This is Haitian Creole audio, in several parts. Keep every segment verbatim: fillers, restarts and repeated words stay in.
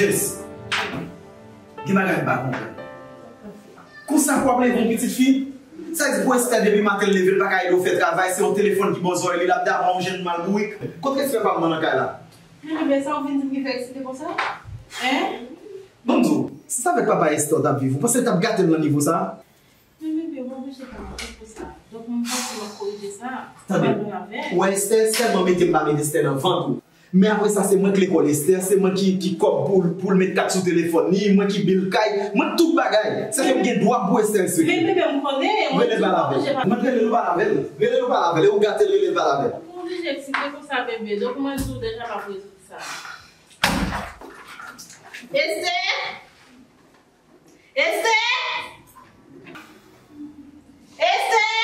Yes. Gen bagay m pa konprann. Konsa pou w ap leve yon pitit fi? Sa vle di pou Esther depi maten l leve l pa ka ede w fè travay, se yon telefòn ki bò zòrèy li, l ap damou, ou jwenn mal bourik. Kot respè pa m nan nan kay la? Men bebe, sa w vin di m ki fè eksite konsa? Hein? Ban m di w, si se avèk papa Esther w t ap viv, ou panse l t ap gate l nan nivo sa? Men bebe, m oblije pa mache pou sa. Donk, m panse m ap korije sa. Tande, ou wè Esther, sèlman mete m pa met Esther nan vant ou. Men apre sa, se mwen k lekòl Esther, se mwen ki, ki kòb pou l, pou l met kat sou telefòn li, mwen ki bil kay, mwen tout bagay. Sa fè m gen dwa pou Esther respekte. Men bebe, m konnen, mwen rele l pale avè l. Mwen rele l pale avè l. Rele l pale avè l. E ou gate l, rele l pale avè l. Ou oblije eksite konsa, bebe. Donk, mwen di w deja m ap rezoud sa. Esther! Esther! Esther!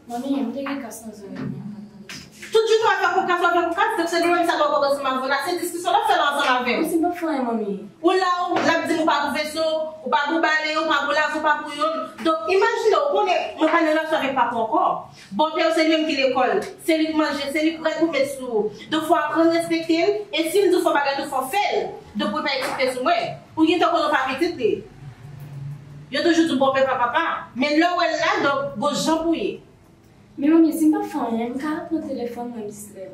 Manmi, m te gen kas nan zòrèy mwen, m pa t tande sa. Tout jounen w ap fè kou kas, w ap fè kou kas, donk se li menm sa l wè w kontan ansanm avè w la, se diskisyon l ap fè la ansanm avè m. Ou si m p ap fè anyen, manmi. Ou la, ou, l ap di m ou pa pou veso, ou pa pou bale, ou pa pou lave, ou pa pou yonn. Donk, imajine w, ou konnen, mwen pa nan relasyon avèk papa w ankò. Bòpè w se li menm ki lekòl, se li k manje, se li k rèd pou met sou ou. Donk fò w aprann respekte l, e si l di w fè yon bagay tou fò w fè l. Donk pou l pa eksite sou mwen. Ou gentan konnen w pa pitit li. Yo toujou di w bòpè pa papa, men lè w wè l la, donk gon jan pou ye. Men manmi, si m p ap fè anyen, m ka pran telefòn mwen, m distrè m.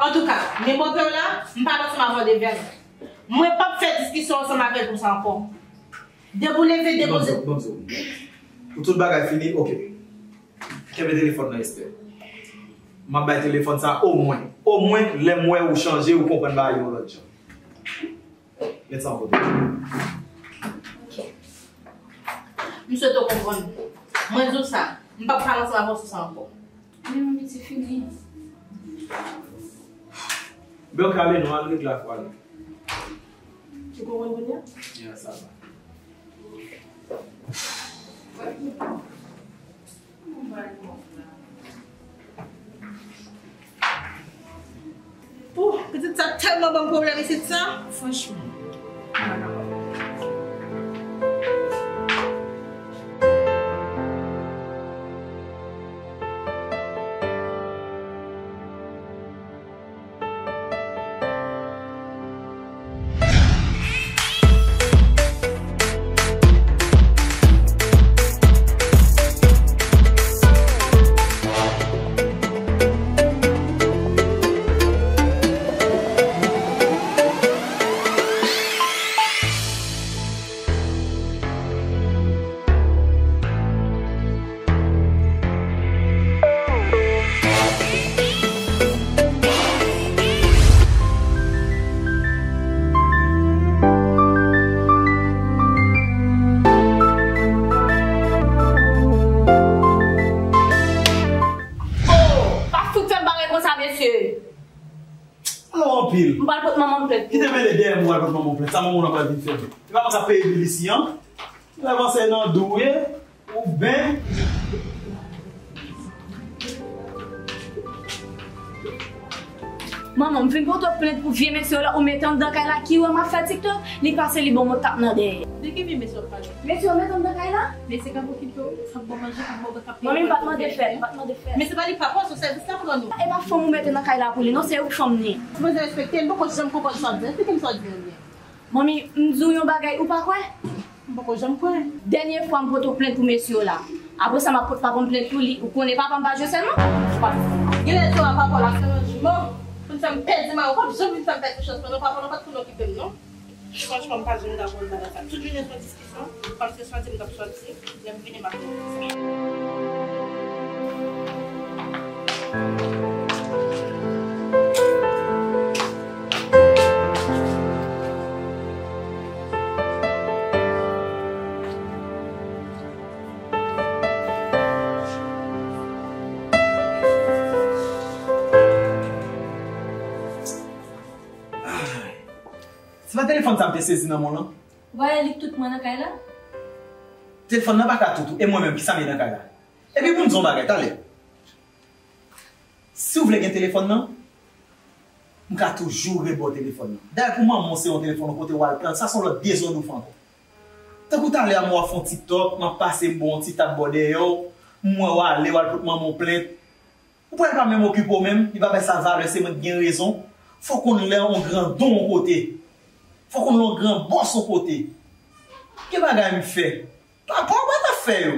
Antouka, men bòpè w la, m pa ansanm avè w de vèb. Mwen p ap fè diskisyon ansanm avè l konsa ankò. Depi w leve, depoze. Bon, bon, bon. Pou tout bagay fini, oke. Kenbe telefòn nan, Esther. M ap bay telefòn sa omwen. Omwen, lè m wè ou chanje, ou konprann bagay yo yon lòt jan. Met sa yon kote. Ok. M swete w konprann. Mwen di w sa, m p ap pale ansanm avè w sou sa ankò. Men manmi, se fini. Bèl kale non, al regle afè w ale. Ou konprann kounye a? Ya, sa va. Pou, pitit sa tèlman ban m pwoblèm isit sa, franchman. Oh, pa fout fè m bagay konsa, mesye. Alò anpil. M pral pot manman m plent. Kite mele dèyè m, ou pral pot manman w plent. Sa manman w nan pral vin fè? Se pa konsa peye bil isi an. Lè avanse nan dou ye, ou ben. Manman, m vin pote w plent pou vye mesye w la, ou mete anndan kay la, ki wè m ap fè TikTok, li pase li ban m yon tap nan dèyè. De ki vye mesye w ap pale? Mesye w mete anndan kay la? Mesye k ap okipe w, k ap ba w manje, k ap ba w, k ap peye. Manmi, m pa t mande fè, m pa t mande fè. Men se pa li papa w, se sèvis l ap rann ou. E pa fanm ou mete nan kay la pou li, non, se ou k fanm li. Sipoze respekte l, m poko janm konprann sa w di. Esplike m sa w di an byen. Manmi, m di w yon bagay, ou pa kwè? M poko janm kwè. Dènye fwa m pote w plent pou mesye w la. Apre sa, m ap pot papa m plent pou li. Ou konnen papa m pa jwe sèlman? Ou pa. Genlè se w a papa w la, se yon jimò. Pou n fè m pèdi mari w, w p ap janm vin fè m pèdi chans mwen, non, papa w la pa t konn okipe m, non. Franchman, m pa janm dakò ak bagay sa. Tout jounen se yon diskisyon, kòmsi soti m t ap soti, lè m vini m ap vin konsa. Ay. Se pa telefòn sa m te sezi nan men w lan? Ou pa wè li k tout mwen nan kay la? Telefòn nan pa ka tout ou, e mwen menm, kisa m ye nan kay la? Epi pou m di w yon bagay, talè. Si w vle gen telefòn nan, m ka toujou reba w telefòn nan. Dayè pou manman w se yon telefòn ou pote w al pran l, sa se yon lòt dezòd ou fè ankò. Tankou talè a m wè w ap fè yon TikTok, m ap pase m ba w yon ti tap bò dèyè w, m wè w ale, w al pot manman w plent. Ou pral pa menm okipe w menm, li pa bay sa valè, se mwen ki gen rezon. Fò w konn lè yon grandon yon kote. Fò w konn lè yon gran bòs yon kote. Gen bagay m fè. Papa w pa ta fè yo.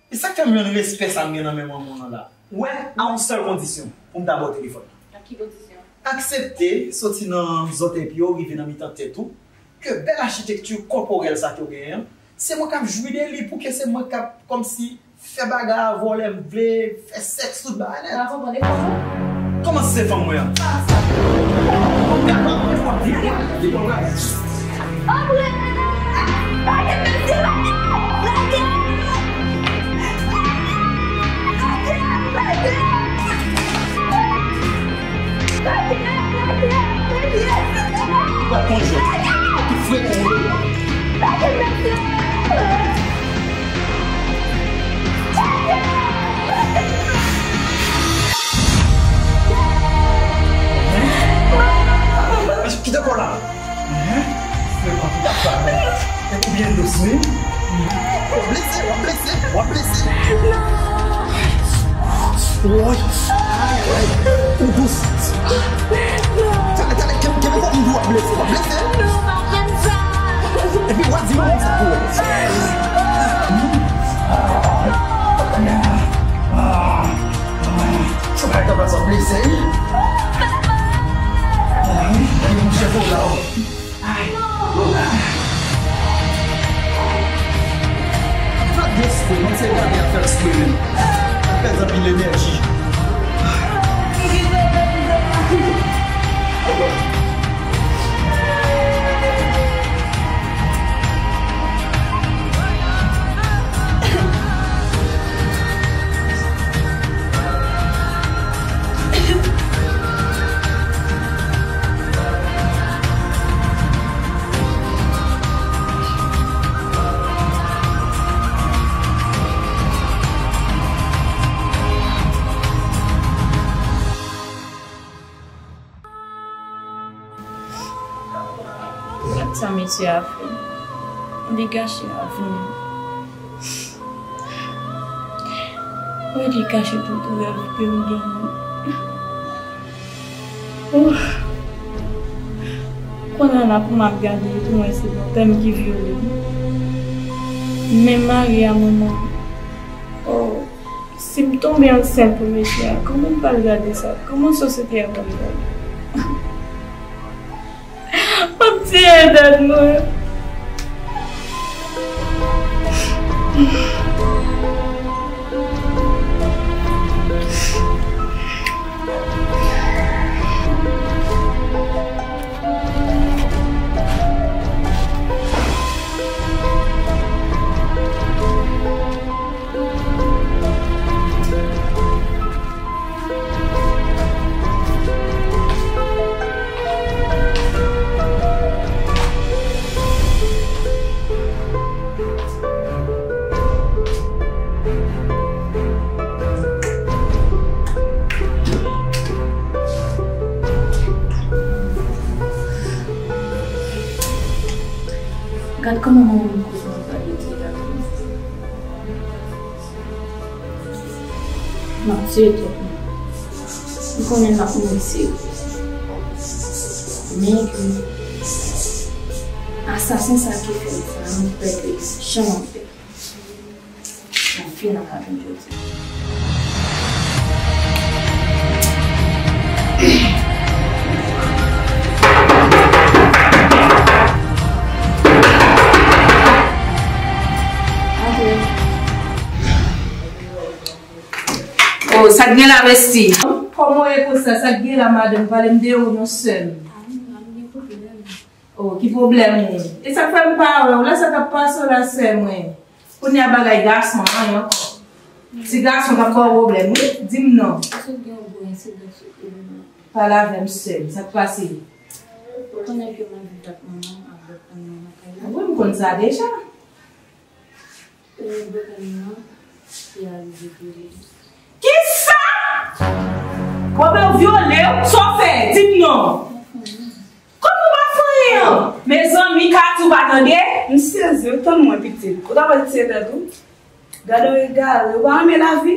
E sa k fè m jwenn respè sa m gen nan men manman w lan la. Ou wè, a yon sèl kondisyon pou m ta ba w telefòn nan. Ak ki kondisyon? Aksepte soti nan zòtèy pye w rive nan mitan tèt ou, ke bèl achitekti kòporèl sa ke w genyen an, se mwen k ap jwi de li, pou ke se mwen k ap kòmsi fè bagay avè w lè m vle, fè sèks, tout bagay nèt. Ou pa konprann, e fanm ou? Kòman se fanm mwen an? Sa, sa. Ou kapab, men w ap vin, w ap vin, w ap vin. Anbre! Lage mesye, lage! Lage! Lage! Lage! Lage! Lage! Ou pa konn jwèt. Ou frekan ou ye. Lage mesye! Kite kò la. Frekan tout ap sa. Ou byen dous wi. W ap blese, w ap blese, w ap blese. Woy. Ay, ay. Ou dous. Talè, talè, kenbe, kenbe kò m di w ap blese, w ap blese. Epi w a di manman sa pou ou. Sa pa t ap blese, wi. Ay, mwen chèf ou la, wi. Ay. Fè espre, mwen se gade a fè espre menm. Pèdi anpil enèji. Gad sa mesye a fè. Li gache lavi m. Wi, li gache tout rèv ke m genyen. Ouf. Kounye a la pou m ap gade pou mwen se bòpè m ki vyole m. Men mari a manman m. Oh. Si m tonbe ansent pou mesye a, kòman m pral gade sa? Kòman sosyete a pral gade? M ap tiye tèt mwen. Gad kòman manman m koz mwen pale di la. M ap tiye tèt mwen. M konnen m ap mouri serye. Men ke asasen sa ki fè m sa, m pè ke li janm ap fè. Yon final a vin jodi. Oh, sa k gen la, Vesti? Kòman w ye konsa? Sa k gen la, madanm? Pale m de ou non, sè m. Oh, ki pwoblèm ou? E sa k fè m pa wè w la, sa k ap pase w la, sè mwen? Kounye a bagay gason anyen ankò. Se gason k ap ba w pwoblèm, wi. Di m non. Èske w gen yon gwo ensidan sou ou menm? Pale avè m, sè m. Sa k pase? Ou konnen ke m ap viv ak manman m, ak bòkò m nan lakay la? Wi, m konn sa deja. E bòkò m nan, li arive vyole m. Kisa? Bòkò w vyole w? Sa w fè? Di m non. Kòman w pa fè anyen an? Mezanmi, Katy, ou pa tande? M sezi, w tann mwen pitit. Ou ta pral tiye tèt ou? Gade w egare, ou pa renmen lavi?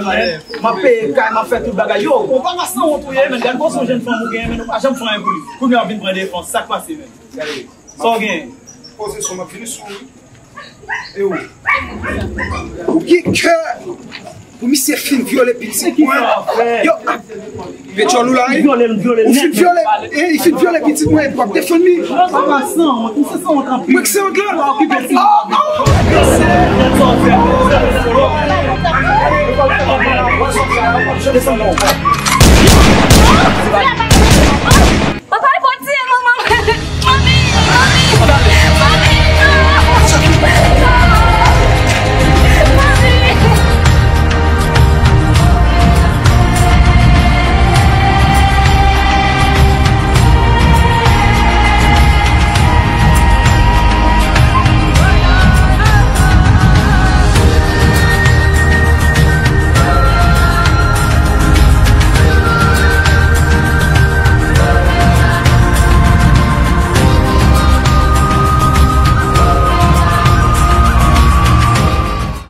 menm, men. M ap peye kay, m ap fè tout bagay. Yo, ou pa ka sanwont ou ye, men. Gad kòman se yon jèn fanm ou genyen, men, ou pa janm fè anyen pou li. Kounye a w ap vin pran defans. Sa k pase, men? Sa w genyen? Poze sou, m ap vini sou ou. E ou? Ou gen kè pou misye fin vyole pitit mwen? Yo, ah, Petchòl ou la, wi? Ou fin vyole, e, li fin vyole pitit mwen, epi w ap defann li? Mwen k sanwont la. Ah, ah.